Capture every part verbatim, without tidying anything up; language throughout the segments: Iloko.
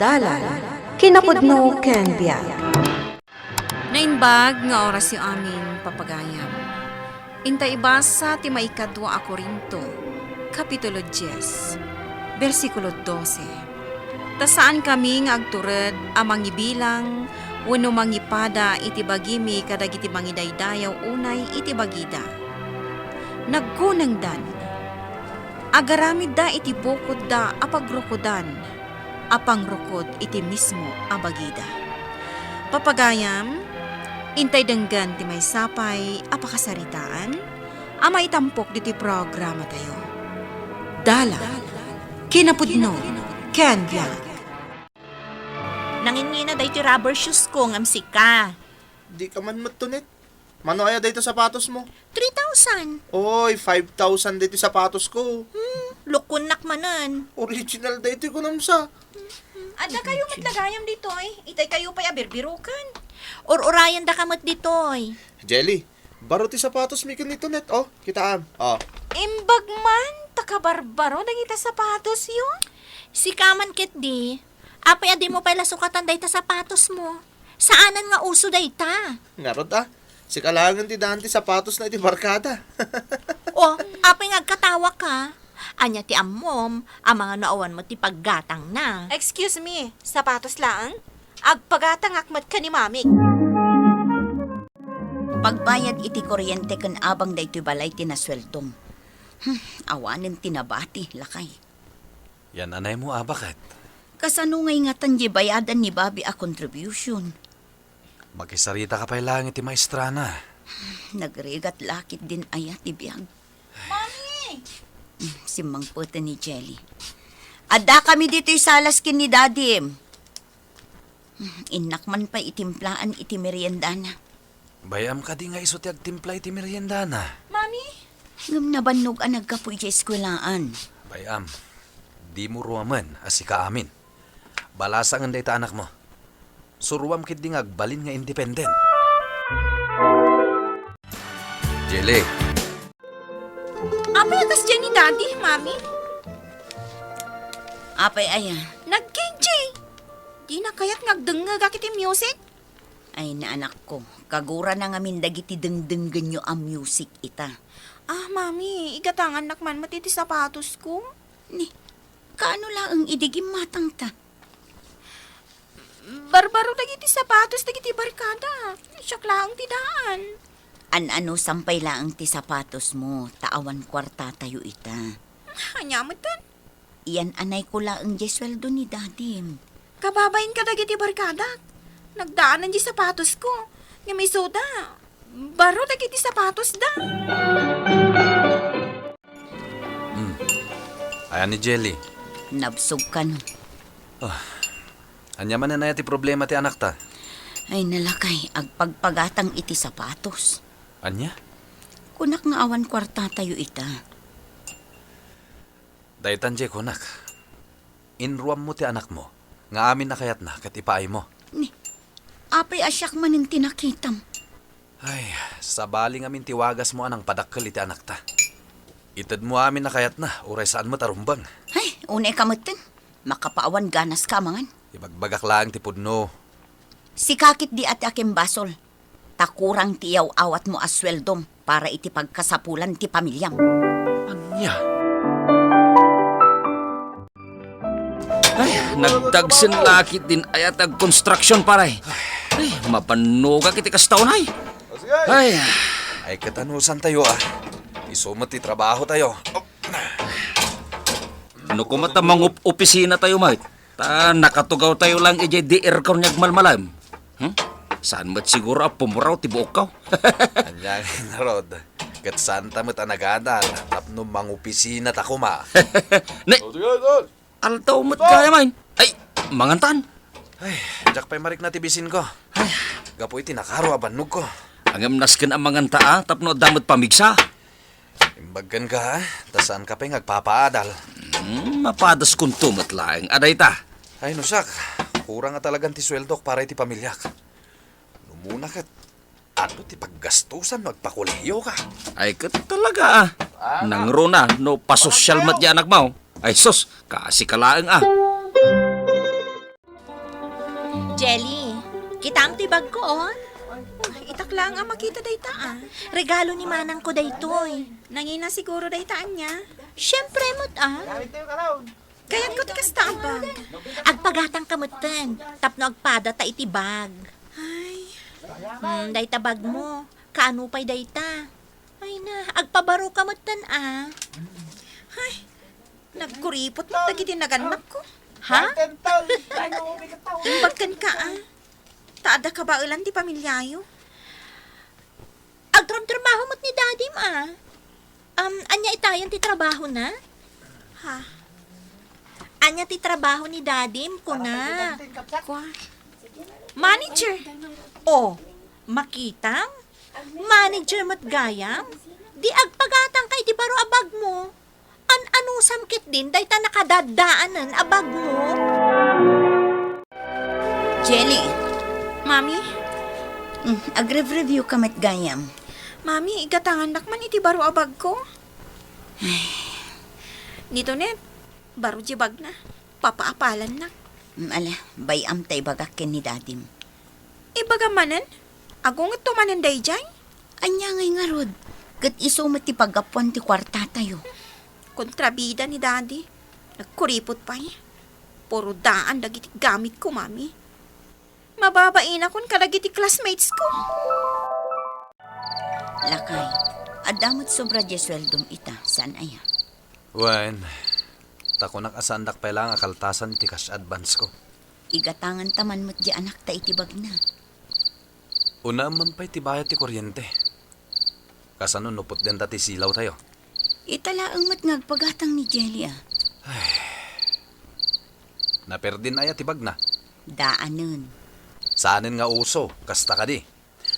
Dalan, kinapudno ken biag. Naimbag nga orasyo amin, papagayam. Inta ibasa ti maikadua a Corinto, Kapitulo dies, bersikulo dose. Ta saankami nga agtured a mangibilang wenno mangipada iti bagimi kadagiti mangidaydayaw unay iti bagida. Nagkunengdan. Agaramidda iti bukodda a pagrukodan a pangrukod iti mismo a bagida. Papagayam, intay denggen ti maysa pay a pakasaritaan a maitampok ditoy programatayo. Dalan, kinapudno, ken biag. Nanginnina daytoy rubber shoes ko ngem sika. Dika man met tunit. Mano aya daytoy sapatos mo? Three thousand. Oy, five thousand daytoy sapatos ko. Hmm, lukonnak manen. Original daytoy kunam sa. Adda kayo met lagayam ditoy. Itay kayo pay a birbiruken. Ur-urayandaka met ditoy. Jelly, baro ti sapatos mi ken ni Tonet, oh. Kitaam, oh. Imbag man, ta kabarbaro dagita sapatos yo. Sika man ketdi, apay a dimo pay la sukatan dayta sapatos mo? Saanen nga uso dayta. Ngarud, ah. Sika laengen ti daan ti sapatosna iti barkada. Oh, apay nga agkatawaka? Ania ti ammom, amangan no awan met ti paggatangna? Excuse me, sapatos laeng? Agpagatangak met ken ni Mamik. Pagbayad iti kuryente ken abang daytoy balay ti nasueldom. Hmm, awanen ti nabati, lakay. Yan anaymo a baket. Kasano ngay ngatan di bayadan ni Bobby a contribution? Makisarita ka pay laeng iti maestrana. Nagrigat lakit din aya ti biag. Mami! Simmangpeten ni Jelly. Adda kami ditoy salas ken ni Dadim. Innak man pay itimplaan iti meriendana. Bay-am kadi nga isu ti agtimpla iti meriendana? Mami? Ngem nabannog a naggapu idiay eskuelaan. Bay-am, dimo ruamen a sika amin. Balasangen dayta anakmo. Suruam ketdi nga agbalin nga independent. Jelly. Apay a kasdiay ni Daddy, Mami? Apay aya? Nag-K J. Dina kayat nga agdengngegak iti music? Ay, naanakko, kagurana ngamin dagiti dengdenggenyo a music ita. Ah, Mami, igatangannak man met iti sapatosko. Ni, kaano laeng idi gimmatangta? Barbaro dagiti sapatos dagiti barkada. Siak laeng ti daan. An-ano, sampay laeng ti sapatosmo, ta awan kuartatayo ita. Ania metten? Iyan-anayko laeng diay sueldo ni Dadim. Kababain kadagiti barkadak. Nagdaanan diay sapatosko. Ngem isuda, baro dagiti sapatosda. Hmm. Ayan ni Jelly. Nabsog kano. Ah. Ania manen aya ti problema ti anakta? Ay, nalakay, agpagpagatang iti sapatos. Ania? Kunak nga awan kuartatayo ita. Daytan diay kunak. Inruammo ti anakmo, nga amin a kayatna ket ipaaymo. Ni, apay a siak manen ti nakitam? Ay, sabali ngamin ti wagasmo a nangpadakkel iti anakta. Itedmo amin a kayatna, uray saan met a rumbeng. Ay, unay ka metten. Makapaawan ganas ka amangan. Ibagbagak laeng ti pudno. Sika ketdi a ti akimbasol. Ta kurang ti iyaw-awatmo a sueldom para iti pagkasapulan ti pamiliam. Ania? Ay, nagdagsen lakit din ayat agkonstruksyon, pare. Ay, mapannogak iti kasta unay. Ay. Ay, ket anusantayo, ah. Isu met ti trabahotayo. No koma ta mangup-opisinatayo, Mike. Ta nakatugawtayo lang idiay di aircon nga agmalmalem. Hmm? Saan met siguro a pumuraw ti buokko? Ania ngarud, ket saanta met a nagadal tapno mangopisinata koma. Ne, aldaw met gayam. Ay, mangantan. Ay, diak pay marikna ti bisinko. Ay. Gapu iti nakaro a bannogko. Ngem nasken a manganta a tapno adda met pamigsa. Imbag kenka, ta saanka pay nga agpapaadal. Hmm, mapadaskonto met laeng a dayta. Ay, no siak, kurang a talagan ti sueldok para iti pamiliak. No umuna ket, adu ti paggastusan no agpakolehiyoka. Ay, ket talaga, ah. Nangruna, no pasosyal met di anakmo. Ay, sus, kasika laeng, ah. Jelly, kitaem ti bagko, oh. Itak laeng a makita dayta, ah. Regalo ni manangko daytoy. Nangina siguro dayta, ania? Siyempre met, ah. Kayatko ti kasta a bag. Agpagatangka metten, tapno agpadata iti bag. Ay. Hmm, dayta bagmo. Kaano pay dayta? Ay na, agpabaroka metten, ah. Ay, nagkuripot met dagiti nagannakko. Ha? Imbag kenka, ah. Ta adda kabaelan ti pamiliayo. Agtramtrabaho met ni Dadim, ah. Um, ania itayen ti trabahona? Ha? Ania ti trabaho ni Dadim, kuna? Kua? Manager. Oh, makitam? Manager met gayam? Di agpagatangka iti baro a bagmo. An-anusam ketdin dayta nakadaddaanen a bagmo? Jelly. Mami? Mm, agrev-review ka met gayam. Mami, igatangannak man iti baro a bagko. Ay. Ni Tonet, baro ti bagna. Papaapalannak. Mm, ala, bay-am ta ibagak ken ni Dadim. Ibagam manen? Agungetto manen daydiay? Ania ngay ngarud? Ket isu met ti paggapuan ti kuartatayo. Kontrabida ni Daddy. Nagkuripot pay. Puro daan dagiti gamitko, Mami. Mababainakon kadagiti classmatesko. Lakay, adda met sobra diay sueldom ita, saan aya? Wen, ta kunak a saandak pay laeng a kaltasan iti cash advance ko. Igatanganta man met diay anakta iti bagna. Unaem man pay ti bayad ti kuryente. Kasano no putdenta ti silaw tayo? Ita laeng met nga agpagatang ni Jelly, a. Naperdin aya ti bagna? Daanen. Saanen nga uso, kasta kadi?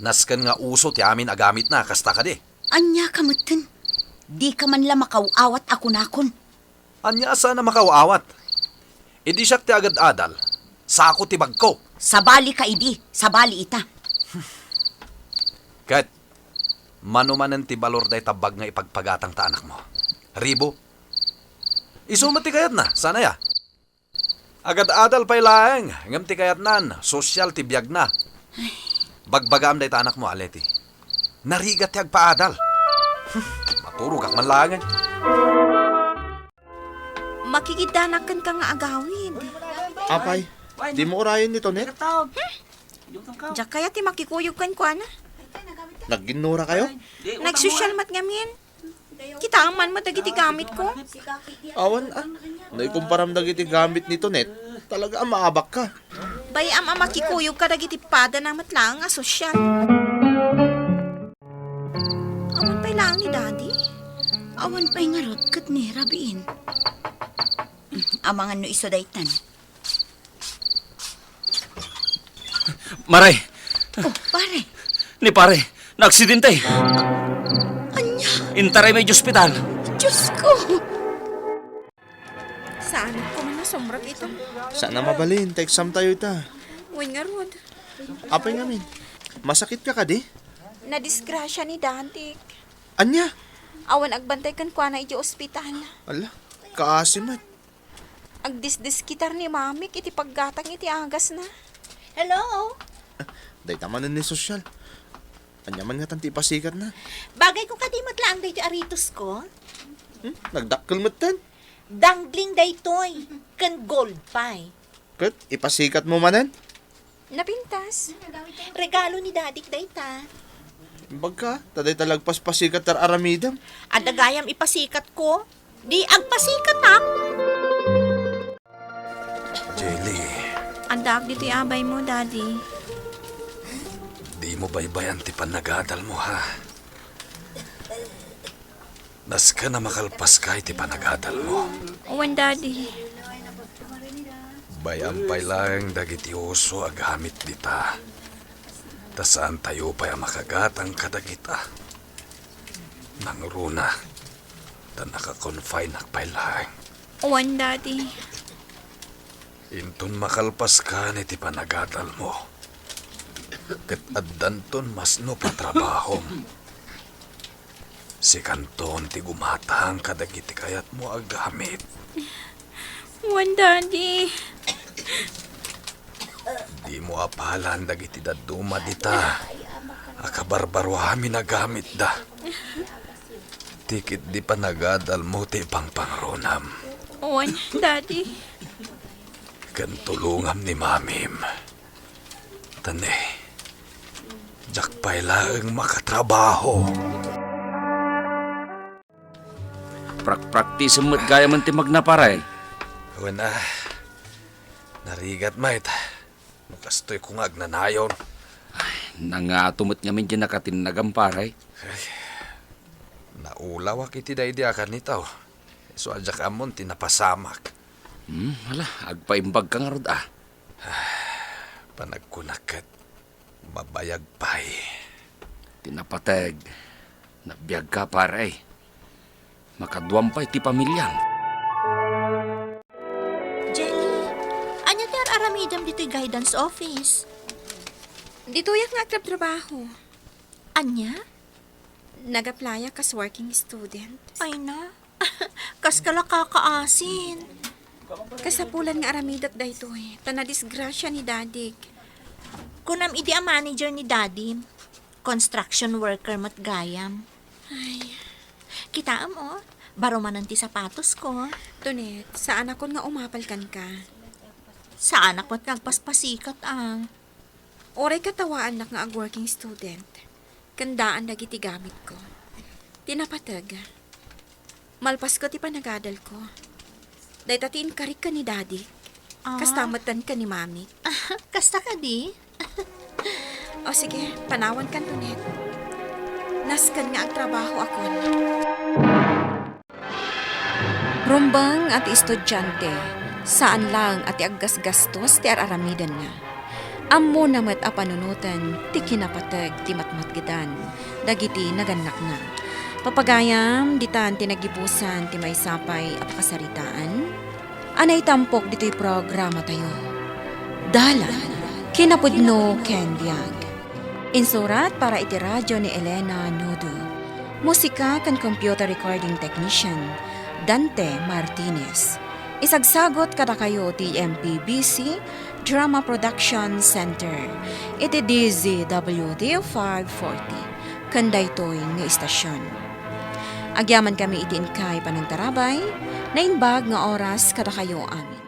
Nasken nga uso ti amin a gamitna, kasta kadi? Ania ka metten? Dika man la makaw-awat a kunakon. Ania a saan a makaw-awat? Idi siak ti agad-adal, sako ti bagko. Sabali ka idi, sabali ita. Ket, mano manen ti balor dayta bag nga ipagpagatang ta anakmo? Ribo? Isu met ti kayatna, saan aya? Agad-adal pay laeng, ngem ti kayatnan, sosyal ti biagna. Bagbagaam dayta anakmo, a Leti. Narigat ti agpaadal. Maturogak man laengen. Makikiddanak kenka nga agawid. Apay, dimo urayen ni Tonet? Diak kayat ti makikuyog kenkuana. Nagginnurakayo? Nagsosyal met ngamin. Kitaem man met dagiti gamitko. Awan a. No ikumparam dagiti gamit ni Tonet, talaga a maabakka. Bay-am a makikuyog kadagiti padana met laeng a sosyal. Awan pay laeng ni Daddy? Awan pay ngarud ket ni rabiin. Amangan no isu daytan. Mare! Oh, pare! Ni pare, naaksidente! Ania? Intaraymi iti ospital. Diyos ko! Saan ko man nasumrek ito? Saan a mabalin, ta exam tayo ita. Wen ngarud. Apay ngamin, masakit ka kadi? Nadisgrasya ni Dadik. Ania? Awan agbantay kenkuana iti ospital. Ala, kaasi met. Agdisdiskitar ni Mamik iti paggatang iti agasna. Hello? Dayta manen ni Sosyal. Ania man ngatan ti ipasikatna? Bagayko kadi met laeng daytoy aritosko. Hmm? Nagdakkel metten? Dangling daytoy, ken gold pay. Ket ipasikatmo manen? Napintas. Regalo ni Dadik dayta. Bagka, ta dayta lagpaspasikat ti ar-aramidem. Adda gayam ipasikatko. Di agpasikatak. Jelly. Addaak ditoy abaymo, Daddy. Dimo baybay-an ti panagadalmo, ha? Nasken a makalpaska iti panagadalmo. Wen, Daddy. Bay-am pay laeng dagiti uso a gamit dita. Ta saantayo pay a makagatang kadagita. Nangruna, ta naka-confineak pay laeng. Wen, Daddy. Inton makalpaskan iti panagadalmo, ket addanton masnop a trabahom. Sikanton ti gumatang kadagiti kayatmo a gamit. Wen, Daddy. Dimo apalan dagiti dadduma dita a kabarbaruami a gamitda. Ti ketdi panagadalmo ti pangpangrunam. Wen, Daddy. Ken tulongam ni Mamim. Ta ne, diak pay laeng makatrabaho. Prak-, praktisem met gayam ti magna, pare. Wen a, narigat met. No kastoyko nga agnanayon. Ay, nangato met ngamin diay nakatinnagam, pare. Ay, naulawak iti daydi a kanito. Isu a diak ammon ti napasamak. Hmm, hala, agpaimbagka ngarud a. Panagkunak ket mabayag pay. Ti napateg, nabiagka, pare. Makaduam pay ti pamiliam. Jenny, ania ti ar-aramidem ditoy guidance office? Ditoyak nga agtrabtrabaho. Ania? Nag-applyak kas working student. Ay na, kas ka la kakaasin. Kasapulan nga aramidak daytoy, ta nadisgrasia ni Dadig. Kunam idi a manager ni Dadim, construction worker met gayam. Ay. Kitaem, o, baro manen ti sapatosko. Tonet, saanakon nga umapal kenka. Saanak met nga agpaspasikat, a. Uray katawaannak nga ag-working student, ken daan dagiti gamitko. Ti napateg, malpasko ti panagadalko. Dayta ti inkarik ken ni Daddy. Ah. Kasta metten ken ni Mami. Kasta kadi? O sige, panawankan, Tonet. Nasken nga agtrabahoakon. Rumbeng a ti estudiante, saan laeng a ti aggasgastos ti ar-aramidenna. Ammona met a panunoten ti kinapateg ti matmatgedan dagiti nagannakna. Papagayam, ditan ti nagibusan ti maysa pay a pakasaritaan a naitampok ditoy programatayo. Dalan, kinapudno ken biag. Insurat para iti radio ni Elena Nudo. Musika ken computer recording technician, Dante Martinez. Isagsagut kadakayo ti M P B C Drama Production Center iti D Z W T five forty ken daytoy nga istasyon. Agyamankami iti inkay panangtarabay, naimbag nga oras kadakayo amin.